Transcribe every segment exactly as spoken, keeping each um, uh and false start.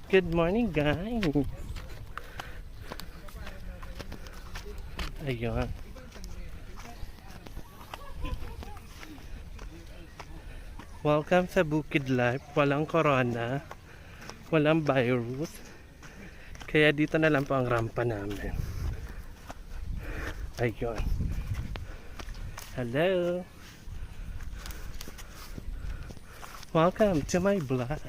Good morning, guys. Ayun. Welcome sa Bukid Life. Walang corona. Walang virus. Kaya dito na lang po ang rampa namin. Ayun. Hello. Welcome to my vlog.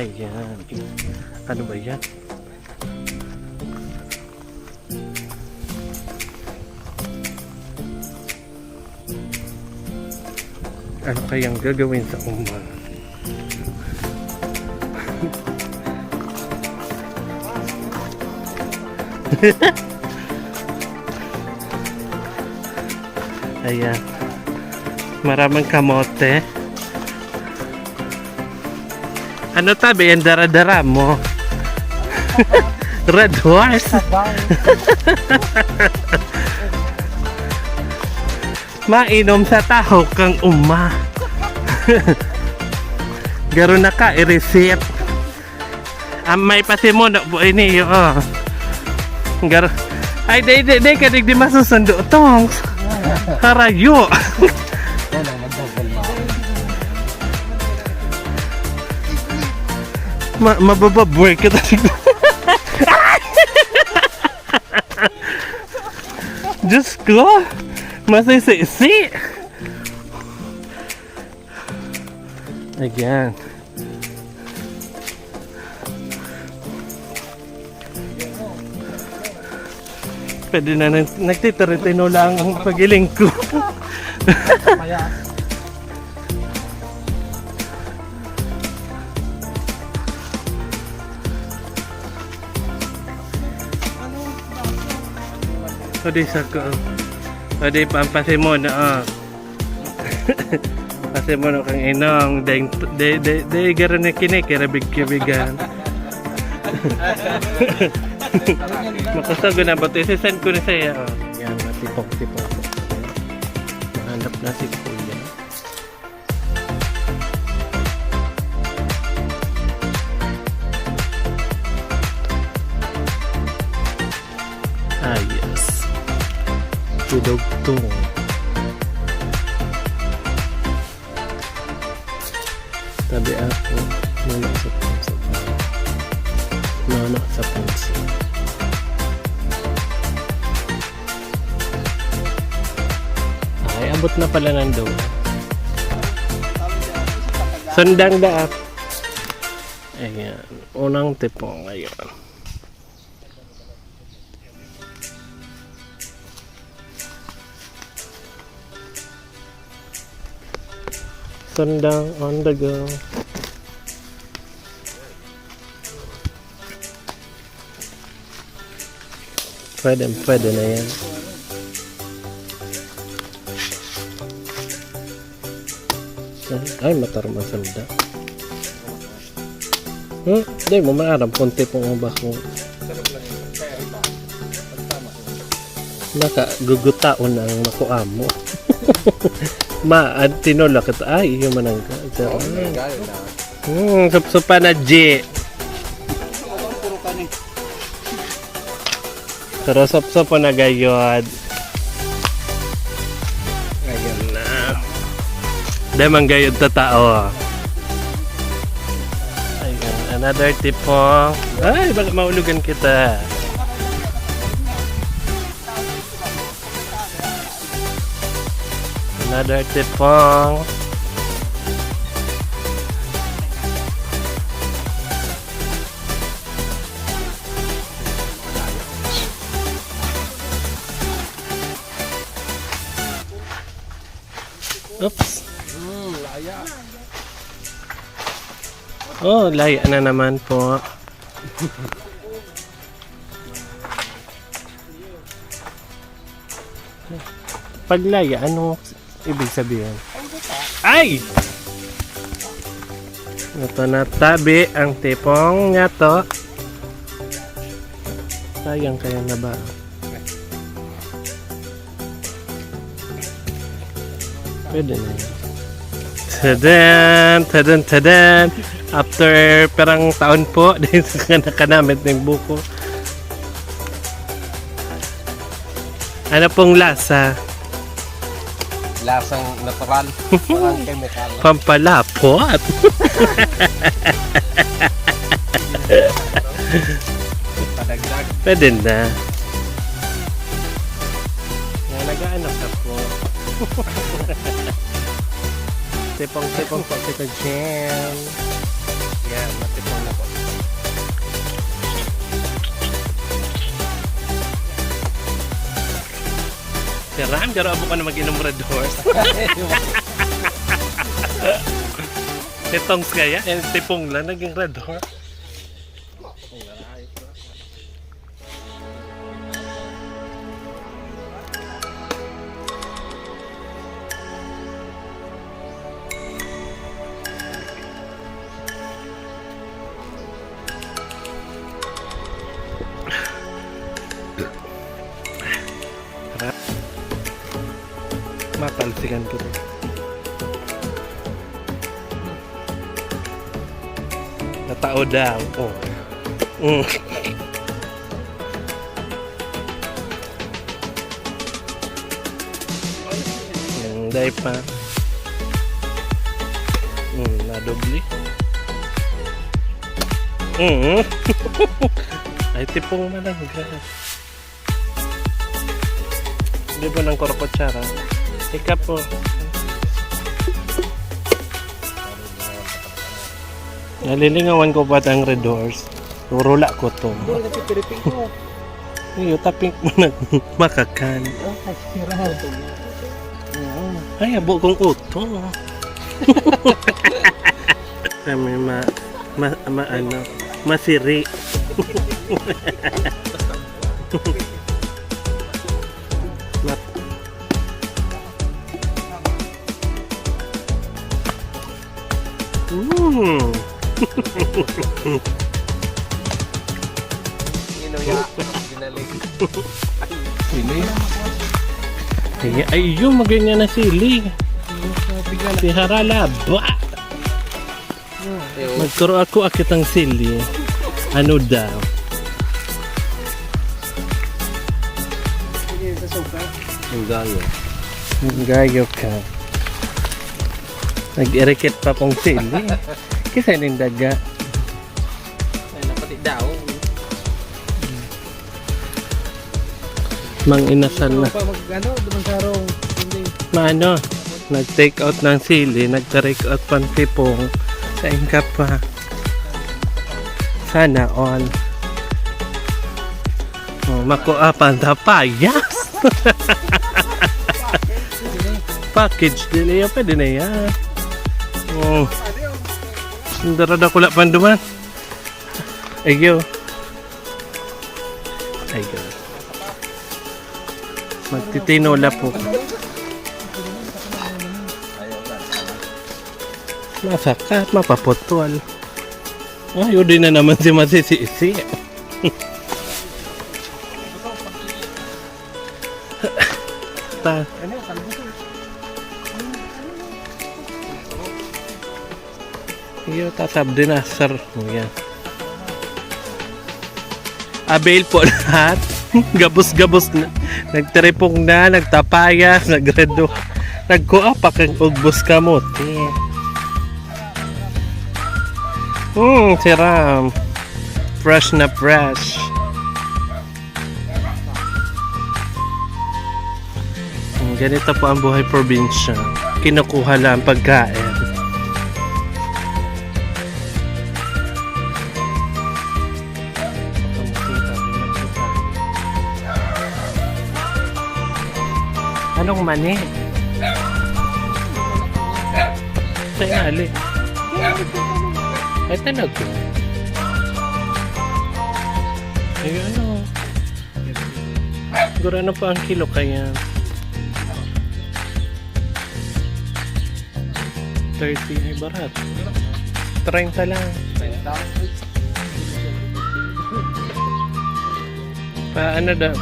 Ayan. Ano ba yan? Ano kayang gagawin sa uma? Ayan. Maraming kamote. Ano tabi ang dara-dara mo? Red Horse? Mainom sa tahaw kan uma. Garo na ka, i-receipt. Ang may pasimuno po ini, oh. Garo. Ay, di, di, di, kadig di masusundo, Tongs. Harayo. Ma, mabababwer kita. Diyos ko. Masisisi. Ayan. Pwede na nag-, nagtitiritino lang ang pagiling ko. O di sa ko. O di pampasi mo na, ah. Kasi mo no kang inong, deng, de, de, de, garo na kini, kirabig-kibigan. Makasago na ba ito? Isi-send ko na sa'yo, oh. Yan, matipok-tipok. Mahanap na si Kuya. Ah, yes. Kidugtong. Tabi ako, nana sa pungso. Nana sa pungso. Ay, abot na pala ng doon. Sundang daap. Ayan, unang tipong ngayon. Sundang on the go. Pwede, pwede na yan. Ay, matarong ang sunda. Hmm? Di mo maaram kung tipong ang bako. Naka gugutaon ang makuha mo. Ma, ad tinulak ito. Ay, iyo manangga. Diyan. Oo, may gayo na. Hmm, supsupa na, G. Pero supsupa na gayod. Ayan na. Dahil man gayod tatao. Ayan, another tipong. Ay, baka maulugan kita. Another tipong. Oops. Mm, laya. Oh, laya na naman po. Paglaya, anong ibig sabihin? Ay! Ito na tabi ang tipong niya to. Sayang kaya na ba? Pwede na yun. Tadan! Tadan! Tadan! After perang taon po, dahil sa nakanamit ng buko. Ano pong lasa? Lasang natural. Walang chemical. Pampalapot. Padagdag. Pwede na. Na nag-aano ka po? Tipong-tipong po, Tito Jen. Yan, matipong na po. Si Ram, garo abo ka na mag-inom Red Horse. Itong kaya, eh, tipong lang, naging Red Horse. Matalsikan ko to. Natao daw. Oh. Mm. Mm, dai pa. Mm, nadobli. Mm. Ay, tipong malangga. Di ba ng kutsara? Ika po. Nalilingawan ko ba ang Red Horse? Rurula ko to. Doon sa pipiripin ko. Iyo, taping mo na makakan. Ah, sira. Oo. Ay, abo kong uto. Kami ma, ma, ma, ano, masiri. Mat- Mm. Inuya. Ginaling. Ay, ay, yung maganyan na sili. Si Haralaba. Magkuro ako akitang sili. Ano daw? Ang gayo. Ang gayo ka. Nag-irikit pa pong sili. Kasi nindaga. Ay, napati daw. Mang inasal na. Pa mag ano, duman sa harong. Hindi. Maano? Nag-take out ng sili, nag-take out pang tipong. Sa ingka pa. Sana all. Oh, makuha pa ang tapayas. Package din niya, pwede na yan. Oh. Ang daradakula pa duman. Ayaw. Ayaw. Magtitinola po. Masakat, mapaputol. Ay, udi na naman si masisisi. Ta. Iyo, tasab din na, sir. Ayan. Avail po lahat. Gabos-gabos na. Nagtiripong na, nagtapayas, nagredo. Nagkuha pa kang ugbos kamote. Hmm, si Ram. Fresh na fresh. Ganito po ang buhay probinsya. Kinukuha lang pagkain. Anong mani? Sa inali. Ay, talaga. Ay, ano? Siguro ano pa ang kilo kaya? Thirty ay barat. Treinta lang. Pa, ano daw?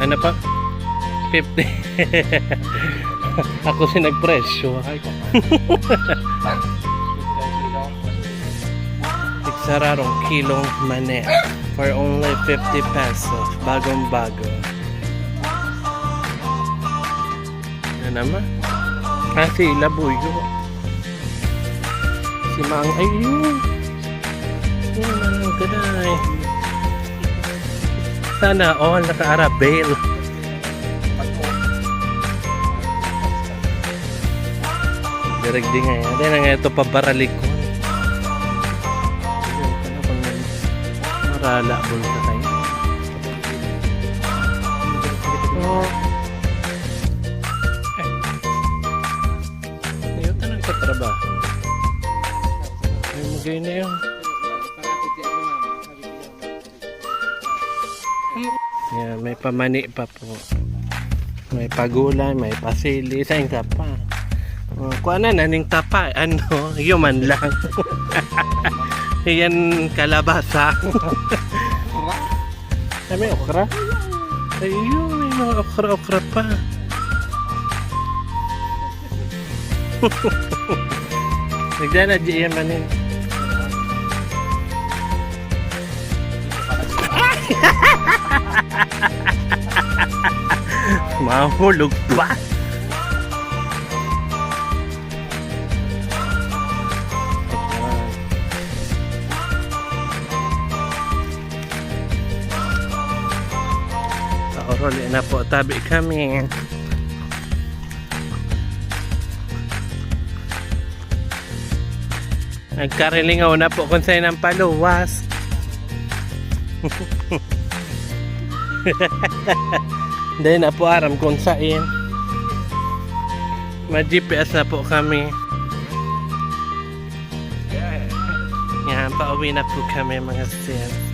Ano pa? Fifty. Ako si nagpresyo. Ay, ko. Tigsararong kilong mani for only fifty pesos. Bagong-bago. Ano naman? Ah, si Labuyo. Si Mang, ayun. Yun, ang ganay. Sana all naka-arabail. Direk di nga yan. Dahil nga ito pabaralikon. Ayun, ano kung marala, bulsa tayo. Oh. Ayun, tanong sa trabaho. Ay, magay na yun. Yan, may pamani pa po. May pagulay, may pasili, sa isa pa. Oh, kuha na, naning tapa. Ano? Human lang. Yan, kalabasa. Ay, may okra? Ayun, may mga okra-okra pa. Nagdala na, G M, ano yun? Mahulog pa. Pauruli na po, tabi kami. Nagkarilingaw na po kung saan ang paluwas. Hindi na po aram kung saan. Mag-G P S na po kami. Yan, pauwi na po kami, mga sis.